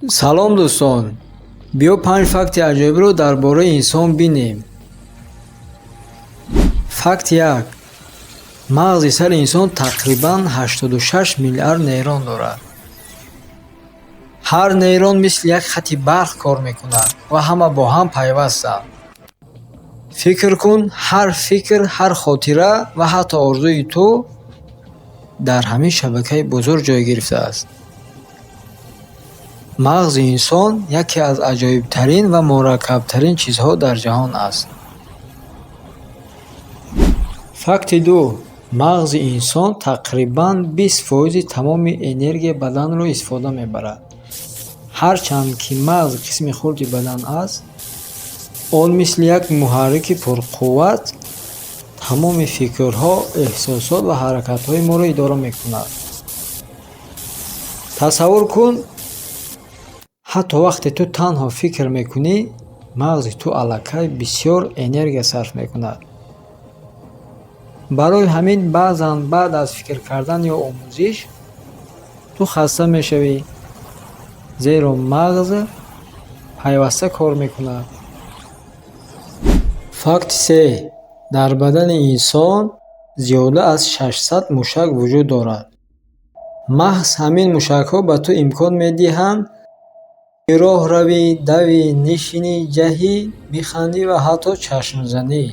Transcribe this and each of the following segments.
Салом, дӯстон! Биё, панҷ факти аҷоибро дар бораи инсон бинем. Факти як: мағзи сари инсон тақрибан 86 миллиард нейрон дорад. Ҳар нейрон мисли як хати барқ кор мекунад ва ҳама бо ҳам пайвастанд. Фикр кун, ҳар фикр, ҳар хотира ва ҳатто орзуи ту дар ҳамин шабакаи бузург ҷой гирифтааст. Мағзи инсон яке аз аҷоибтарин ва мураккабтарин чизҳо дар ҷаҳон аст. Факти ду: мағзи инсон тақрибан 20 фоизи тамоми энергияи баданро истифода мебарад. Ҳарчанд ки мағз қисми хурди бадан аст, он мисли як муҳаррики пурқувват тамоми фикрҳо, эҳсосот ва ҳаракатҳои моро идора мекунад. Тасаввур кун, ҳатто вақте ту танҳо фикр мекунӣ, мағзи ту аллакай бисёр энергия сарф мекунад. Барои ҳамин баъзан баъд аз фикр кардан ё омӯзиш ту хаста мешавӣ, зеро мағз пайваста кор мекунад. Факти се: дар бадани инсон зиёда аз 600 мушак вуҷуд дорад. Маҳз ҳамин мушакҳо ба ту имкон медиҳанд, ки роҳ равӣ, давӣ, нишинӣ, ҷаҳӣ, бихандӣ ва ҳатто чашмзанӣ.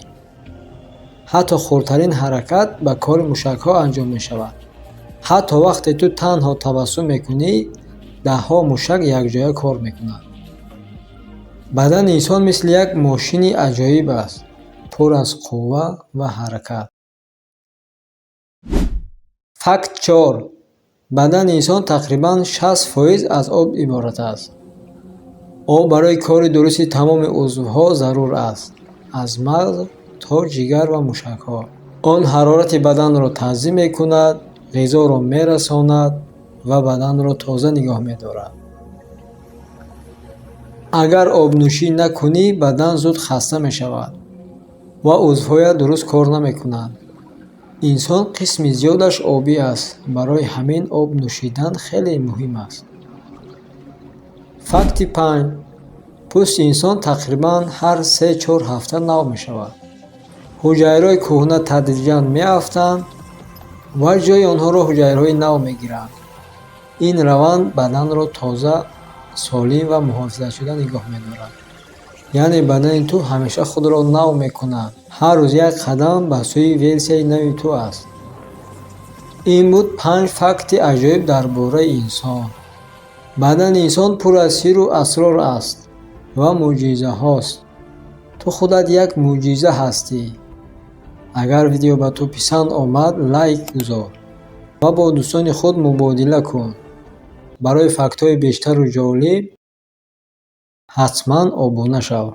Ҳатто хурдтарин ҳаракат ба кори мушакҳо анҷом мешавад. Ҳатто вақте ту танҳо табассум мекунӣ, даҳҳо мушак якҷоя кор мекунанд. Бадани инсон мисли як мошини аҷоиб аст, пур аз қувва ва ҳаракат. Факт чор: бадани инсон тақрибан 60% аз об иборат аст. Об барои кори дурусти тамоми узвҳо зарур аст, аз мағз то ҷигар ва мушакҳо. Он ҳарорати баданро танзим мекунад, ғизоро мерасонад ва баданро тоза нигоҳ медорад. Агар обнӯшӣ накунӣ, бадан зуд хаста мешавад ва узвҳоят дуруст кор намекунанд. Инсон қисми зиёдаш обӣ аст, барои ҳамин об нӯшидан хеле муҳим аст. Факти панҷ: пӯсти инсон тақрибан ҳар 3-4 ҳафта нав мешавад. Ҳуҷайраҳои кӯҳна тадриҷан меафтанд ва ҷои онҳоро ҳуҷайраҳои нав мегиранд. Ин раванд баданро тоза, солим ва муҳофизатшуда нигоҳ медорад. Яъне бадани ту ҳамеша худро нав мекунад, ҳар рӯз як қадам ба сӯи версияи нави ту аст. Ин буд панҷ факти аҷоиб дар бораи инсон. Бадани инсон пур аз сирру асрор аст ва мӯъҷизаҳост. Ту худат як мӯъҷиза ҳастӣ. Агар видео ба ту писанд омад, лайк гузор ва бо дӯстони худ мубодила кун. Барои фактҳои бештару ҷолиб ҳатман обуна шав.